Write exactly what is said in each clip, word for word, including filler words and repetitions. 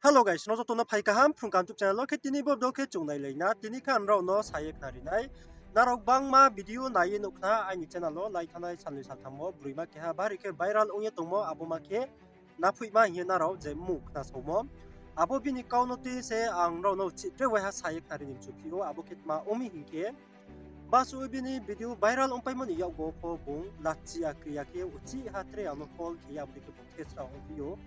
Hello guys, nrao joto no phai kaham Phrung Kaham YouTube channel wo. Khe tini bo video khe chung nailai na, tini khe ang nrao no sa ye khnari nai. Nrao gbangma video nai ye nuh khna aini channel wo, lai thanngnai salnoi saltham wo broima keha bari khe viral ong ye tongmo, abo ma khe Naphoihma hing ye nrao je mmung khnasaomo. Abo bini kau no tui se ang nrao no chih tre waiha sa ye khnari ni mchu phi ou, abo khe tma ong mi hing khe, basuh bini video viral ongpaimo ni yakgo pho bung lachi ya kri ya khe uchih ha tre ang no call khe ye abo dei khe bung thesra ongphi ou.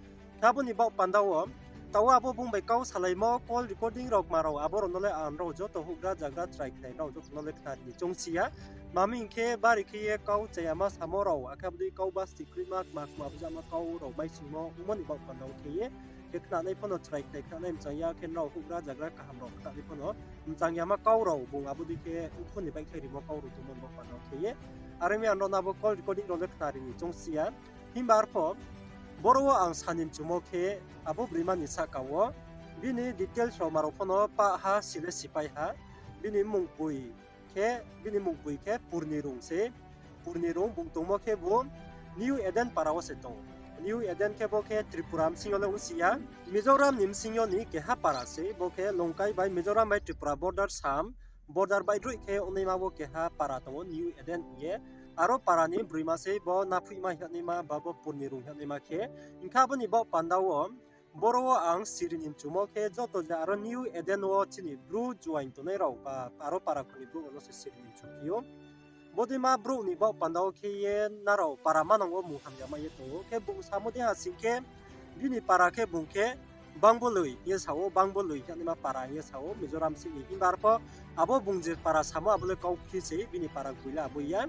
Khe abo ni baoh panda wo, taoh wo abo bung bai kau salaimo call recording rao kma rao, abo rao no le ang nrao joto houhgra zagra chrai khnai rao joto no le khnari ni choungsi ya. Tma mi hing khe bari khe ye kau chayama samo rao, akhe abo dei kau basti kroima kma kma bzama kau rao maisingmo ongmo ni baoh panda wo khe ye, khe khnanai pho no chrai khnai khnanai mchang ya, khe nrao houhgra zagra kaham rao khnanai pho no mchang yama kau rao bung abo dei khe ongkhu ni baihkhlai rimo kau rao tongmo ni baoh panda wo khe ye. Are ong mi ang nrao no abo call recording rao le khnari ni choungsi ya. Himba arpho, boro wo ang sa ni mchumo khe, abo broima ni sahka wo, bini details rao ma rao pho no pah ha, si le sipai ha, bini mmung boi khe, bini mmung boi khe Purni Rung se. Purni Rung bung tongmo khe bo New Eden para wo se tong ou. New Eden khe bo khe Tripura bsing yo le ongsi ya. Mizoram ni bsing yo ni keha para se, bo khe Longkai bai Mizoram bai Tripura border sam, border baidroih khe ongnaima bo keha para tong ou New Eden hing ye. Aro para ni broima se bo Naphoihma hingnaima ba bo Purni Rung hingnaima khe. Hing khe abo ni baoh panda wo, boro wo ang siri ni mchumo khe joto je aro New Eden wo chini bru juaing tongnai rao ba aro para kho ni brouh rao no se siri ni mchu phi ou. Bodeima brouh ni baoh panda wo khe ye nrao para manang wo mung hamya mai ye tong ou. Khe bung samo dei ha sing khe, bini para khe bung khe Bangboloi hing ye sa ou, Bangboloi hingnaima para hing ye sa ou, Mizoram sing ni. Himba arpho abo bung je para samo abo le kauphi se, bini para boi le abo ya.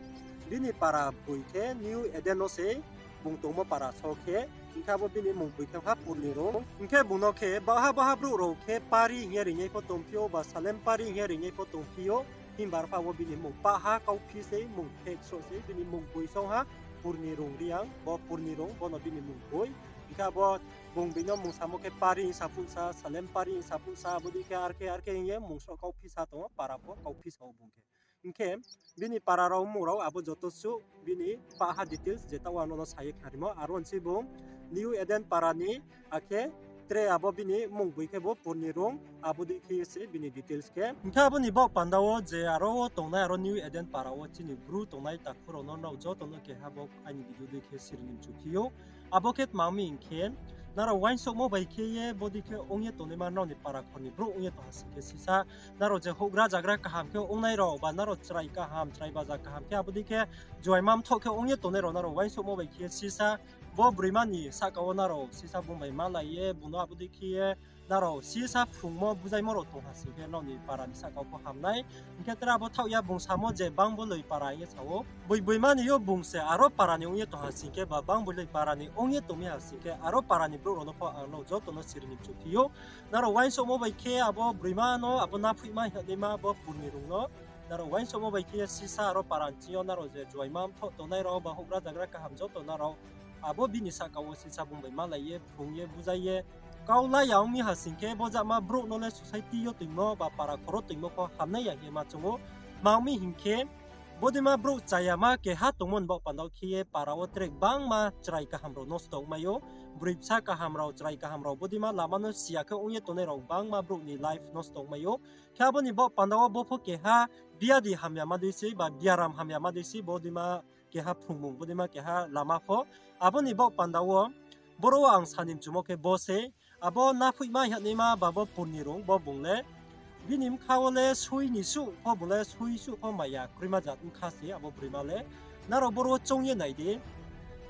Bini para boi khe New Eden no se bung tongmo para so khe, hing khe abo bini mmung boi khe ha Purni Rung. Hing khe bung no khe baha baha brouh rao khe Pari hing ye ringnai pho tongphi ou, ba Salem Pari hing ye ringnai pho tongphi ou. Himba arpho abo bini mmung pah ha, kauphi se, mmung thek sroh se, bini mmung boi song ha Purni Rung Reang, bo Purni Rung, bo no bini mmung boi. Hing khe abo bung bini mmung samo khe Pari hing saphuh sa, Salem Pari hing saphuh sa, abo dei khe ar khe ar khe hing ye mmung sroh kauphi sa tong ou, para pho kauphi sa ou bung khe. Hing khe bini para rao mmung rao abo joto suh bini pah ha details je taoh wo ang nrao no sa ye khnarimo, aro ni se bung New Eden para ni, akhe tre abo bini mmung boi khe bo Purni Rung, abo dei khe ye se bini details khe. Hing khe abo ni baoh panda wo je aro wo tongnai aro New Eden para wo chini bru tongnai takhu rao no nrao joto no keha bo aini video dei khe siri ni mchu phi ou. Abo khe tma mi hing khe, nrao uaingsouhmo bai khe ye bodei khe ong ye tongnaima nrao ni para kho ni brouh ong ye tong ha sing khe sisa, nrao je houhgra zagra kaham khe ongnai rao ba nrao chrai kaham, chrai baja kaham khe abo dei khe juaima mthoh khe ong ye tongnai rao nrao uaingsouhmo bai khe sisa, bo broima ni sahka wo nrao sisa bung bai malai ye, bung no abo dei khe ye nrao sisa phrungmo buzaimo rao tong ha sing khe nrao ni para ni sahka wo pho ham nai. Hing khe tre abo thaoh ya bung samo je Bangboloi para hing ye sa ou. Boi boima ni yo bung se aro para ni ong ye tong ha sing khe ba Bangboloi para ni ong ye tong mi ha sing khe aro para ni brouh rao no pho ang nrao joto no siri ni mchu phi ou. Nrao uaingsouhmo bai khe abo broima no, abo Naphoihma hingnaima bo Purni Rung no, nrao uaingsouhmo bai khe ye sisa aro para ni ching yo nrao je juaima mthoh tongnai rao ba houhgra zagra kaham joto nrao abo bini sahka wo sisa bung bai malai ye, phrung ye, buzai ye, kau la ya ong mi ha sing khe, bo jama brouh no le society yo toingmo ba para khoro toingmo pho hamnai ya hing ye ma choung ou. Tma ong mi hing khe, bodeima brouh chayama keha tongmo ni baoh panda wo khe ye para wo tre gbangma chrai kaham rao nosto ongmai ou. Broi bsa kaham rao, chrai kaham rao, bodeima lama no siya khe ong ye tongnai rao gbangma brouh ni life nosto ongmai ou. Khe abo ni baoh panda wo bo pho keha biadi hamyama dei se ba biaram hamyama dei se, bodeima keha phrungmung, bodeima keha lama pho. Abo ni baoh panda wo, boro wo ang sa ni mchumo khe bo se, abo Naphoihma hingnaima ba bo Purni Rung bo bung le, bini bkha wo le soi ni suh pho bung le, soi suh pho maya kroima jat bkha se abo broima le. Nrao boro wo choung ye nai di.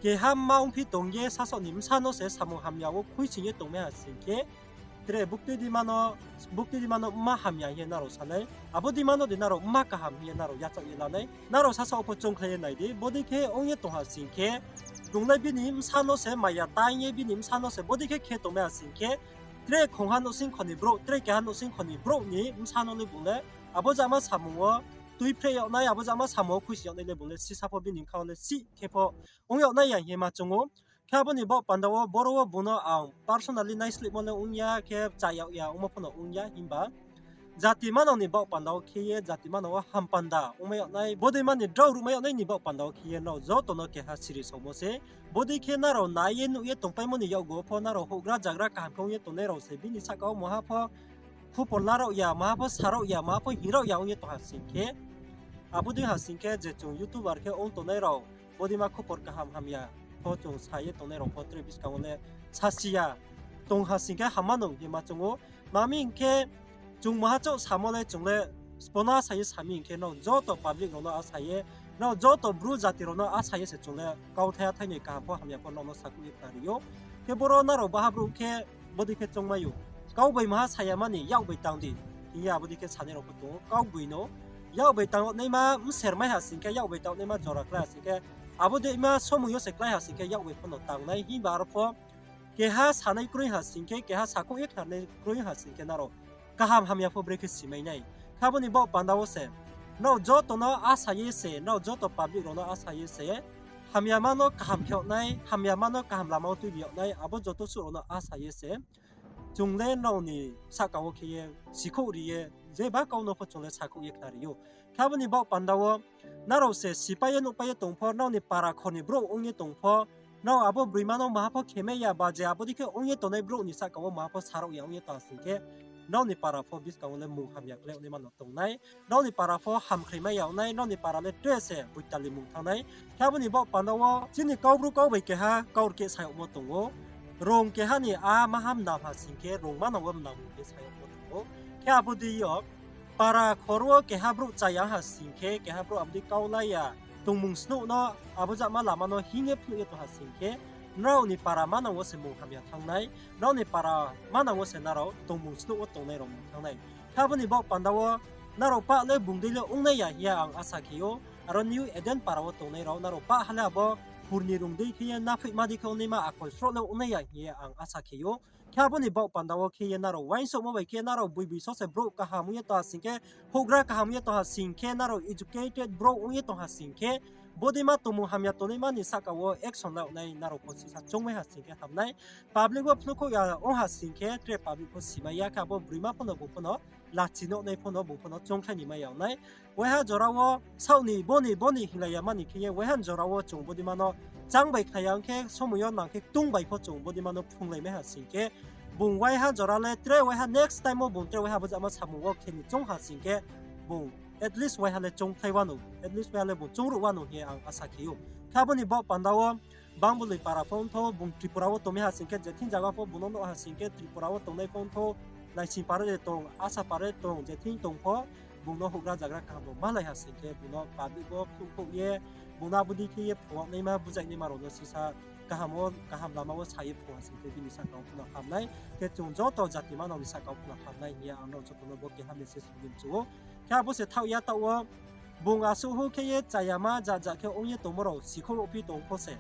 Keha mma ongphi tong ye sasaoh ni bsa no se samung hamya wo khuisoing ye tongmai ha sing khe, tre buktui deima no, buktui deima no mma hamya hing ye nrao sa nai. Abo deima no de nrao mma kaham hing ye nrao yachaoh ye la nai. Nrao sasaoh pho choungkhlai ye nai di. Bodei khe ong ye tong ha sing khe, bung le bini bsa no se maya taing ye bini bsa no se bodei khe khe tongmai ha sing khe, tre khongha nouhsing kho ni brouh, tre keha nouhsing kho ni brouh ni bsa no le bung le abo jama samung wo tuiphreh yag nai, abo jama samung wo khuisoing yag nai le bung le sisa pho bini bkha wo le sih khe pho ong yag nai ya hing ye ma choung ou. Khe abo ni baoh panda wo boro wo bung no ang personally naislehmo le ong ya, khe cha yag ya ongmo pho no ong ya, himba Jati manang ni baoh panda wo khe ye, jati manang wo ham panda ongmai yag nai, bodei mani drao ruhmai yag nai ni baoh panda wo khe ye nrao joto no keha siri saomo se. Bodei khe nrao nai ye nuh ye tongpaimo ni yakgu wo pho nrao houhgra jagra kaham khe ong ye tongnai rao se bini sahka wo maha pho khupor la rao ya, maha pho sa rao ya, maha pho hing rao ya ong ye tong ha sing khe, abo dei ha sing khe je chung YouTuber khe ong tongnai rao, bodeima khupor kaham hamya pho chung sa ye tongnai rao pho tre buskang wo le sasi ya tong ha sing khe hamma nung hing ye ma chung ou. Mami hing khe chung maha chouh samo le chung le sbo no asa ye sami hing khe nrao joto public rao no asa ye, nrao joto Bru jati rao no asa ye se chung le kauthai athai ni kaham pho hamya pho nrao no sakhouh ye khnari ou. Khe boro nrao baha brouh khe bodei khe choungmai ou. Kau bai maha sa ya mani yak bai tang di hing ye abo dei khe sanai rao pho tong ou. Kau bai no yak bai tang naima mser mai ha sing khe, yak bai tang naima jora klái ha sing khe, abo dei ma somoi yo se klái ha sing khe yak bai pho no tang nai. Himba aro pho keha sanai kroi ha sing khe, keha sakhouh ye khnarnai kroi ha sing khe nrao kaham hamya pho brekhe simai nai. Khe abo ni baoh panda wo se nrao joto no asa ye se, nrao joto public rao no asa ye se, hamyama no kaham khe yag nai, hamyama no kaham lama wo tuibi yag nai, abo joto suh rao no asa ye se chung le nrao ni sahka wo khe ye sikhouh ri ye, jeba kau no pho chung le sakhouh ye khnari ou. Khe abo ni baoh panda wo nrao se sipai ye nuhpai ye tong pho, nrao ni para kho ni brouh ong ye tong pho, nrao abo broima no maha pho khemai ya ba je abo dei khe ong ye tongnai brouh ni sahka wo maha pho sa rao ya ong ye tong ha sing khe, nrao ni para pho buskang wo le mung hamya klái yag naima no tong nai, nrao ni para pho hamkhrai mai ya ong nai, nrao ni para le tre se boitali mung thanng nai. Khe abo ni baoh panda wo chini Kaubru kau bai keha kaurkeh sa yagmo tong ou, rung keha ni a maha mnam ha sing khe rung manang wo mnam hing ye sa yagmo tong ou. Khe abo dei yo para khor wo keha brouh chaya ha sing khe, keha brouh abo dei kau lai ya, tongmung snouh no abo jama lama no hing ye phnuh ye tong ha sing khe, nrao ni para manang wo se mung hamya thanng nai, nrao ni para manang wo se nrao tongmung snouh wo tongnai rao mung thanng nai. Khe abo ni baoh panda wo nrao pah le bung dei le ongnai ya hing ye ang asa khe ou. Aro New Eden para wo tongnai rao nrao pah ha le abo purni rung dei khe ye naphoihma dei khe ongnaima akol sroh le ongnai ya hing ye ang asa khe ou. Khe abo ni baoh panda wo khe ye nrao uaingsouhmo bai khe nrao boiboi so se brouh kaham ong ye tong ha sing khe, houhgra kaham ong ye tong ha sing khe, nrao educated brouh ong ye tong ha sing khe, bodeima tongmung hamya tongnaima ni sahka wo action la yag nai nrao pho sisa choungmai ha sing khe ham nai. Public wo phnuhkhouh ya ong ha sing khe tre public pho simai ya khe abo broima pho no bung pho no lachi nuhnai pho no bung pho no choungkhlai ni mai ya ong nai. Waiha jora wo saoh ni bo ni bo ni hinglai ya mani khe ye waiha jora wo chung bodeima no chang bai khna ya ong khe somoi yo nang khe ktung bai pho chung bodeima no phrunglai mai ha sing khe, bung waiha jora le tre waiha next time wo bung tre waiha bo jama samung wo khe ni choung ha sing khe, bung at least waiha le choungkhlai wanou, at least waiha le bung choungruh wanou hing ye ang asa khe ou. Khe abo ni baoh panda wo Bangboloi para pho ongthou, bung Tripura wo tongmai ha sing khe, je thing zaga pho bung no nuh ha sing khe, Tripura wo tongnai pho ongthou, Naising para de tong, Asa para de tong, je thing tong pho, bung no houhgra jagra kaham rao malai ha sing khe, bung no public wo phnuhkhouh ye, bung no abo dei khe ye phrung yag naima, buzai naima rao no sisa kaham wo, kaham lama wo sa ye phrung ha sing khe, bini sahka wo pho no ham nai, khe chung joto jati manang ni sahka wo pho no ham nai hing ye ang nrao joto no bo keha message ri mchu ou. Khe abo se thaoh ya taoh wo, bung asuh hu khe ye chayama jat jat khe ong ye tongmo rao sikhouh phi tong pho se.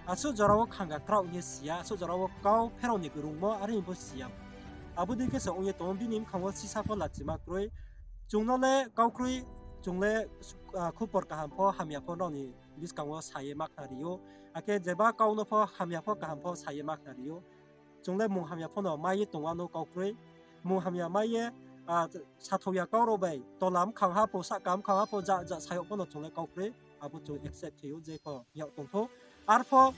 Asuh jora wo khanga kraoh hing ye si ya, asuh jora wo kau pherao ni rungmo are hing pho si ya. Abo dei khe se ong ye tong ou, bini bkhang wo sisa pho lachima kroi. Chung no le kau kroi, chung le, ah, khupor kaham pho hamya pho nrao ni buskang wo sa ye ma khnari ou. Akhe jeba kau no pho hamya pho kaham pho sa ye ma khnari ou. Chung le mung hamya pho no mai ye tong wanou kau kroi. Mung hamya mai ye, ah, sathou ya kau rao bai tola bkhang ha pho, sahka bkhang ha pho, ja, ja sa yag pho no chung le kau kroi. Abo chung accept khe ou je pho yag tong thou. Arpho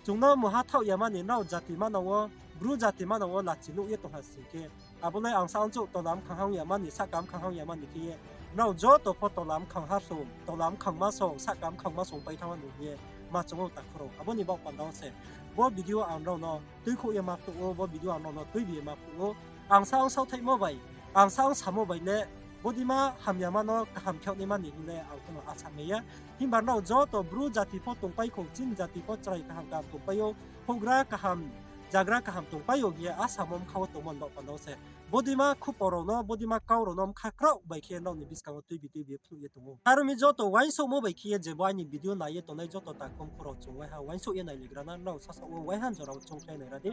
chung no mungha thaoh ya mani nrao jati manang wo, Bru jati manang wo lachi nuh ye tong ha sing khe, abo le ang sa ong chouh tola bkhang ha ong ya mani, sahka bkhang ha ong ya mani khe ye, nrao joto pho tola bkhang ha song, tola bkhangma song, sahka bkhangma song pai thanng wanou hing ye ma chung ou takhu rao. Abo ni baoh panda wo se bo video ang nrao no tuikhouh ye ma phnuh ou, bo video ang nrao no tuibi ye ma phnuh ou. Ang sa ang saohthaihmo bai, ang sa ang samo bai le, bodeima hamyama no kaham khe yag naima ni hing le ang pho no asa mai ya. Himba nrao joto Bru jati pho tongpai khou, chini jati pho chrai kaham kaham tongpai ou, houhgra kaham, jagra kaham tongpai ou hing ye asamo bkha wo tongmo ni baoh panda wo se bodeima khupor rao no, bodeima kau rao no bkha kraoh bai khe nrao ni buskang wo tuibi tuibi ye phnuh ye tong ou. Aro mi joto uaingsouhmo bai khe ye je bo aini video nai ye tongnai joto takhu mkhu rao chung waiha uaingsouh ye nailaigra na, nrao sasaoh wo waiha jora wo choungkhlai nai ra di.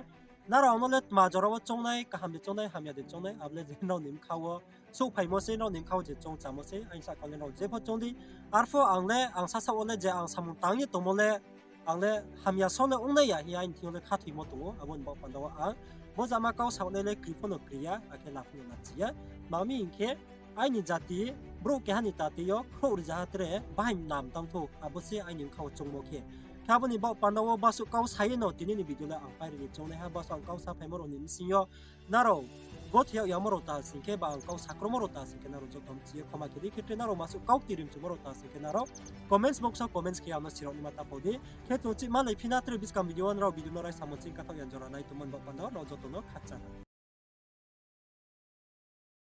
Nrao ang no le tma jora wo choungnai, kaham de choungnai, hamya de choungnai, abo le je nrao ni bkha wo souhphaimo sei, nrao ni bkha wo je choung chamo sei, aini sahka le nrao jepho choung di. Arpho ang le, ang sasaoh wo le je ang samung tang ye tongmo le, ang le hamya so le ongnai ya hing ye aini thing yo le khathoimo tong ou, abo ni baoh panda wo ang bo jama kau saonai le kri pho no kri ya, akhe la pho no lachi ya. Ma mi hing khe, aini jati, brouh keha ni tati yo khrouh rizaha tre bahai nam tang thou, abo se aini bkha wo choungmo khe. Khe abo ni baoh panda wo basuh kau sa ye no tini ni video le ang pairi ni choungnaiha, basuh ang kau saphaimo rao ni bsing yo nrao gothe yag yamo rao ta sing khe, ba ang kau sakromo rao ta sing khe, nrao joto mchi ye khoma khe di. Khe tre nrao masuh kau kti rimchumo rao ta sing khe, nrao comments box wo comments khe ye ang no sirao naima ta pau di. Khe chung chih malai phi na tre buskang video wo nrao video no raisa mo ching kathaoh yan jora nai tongmo ni baoh panda wo nrao joto no khakchang.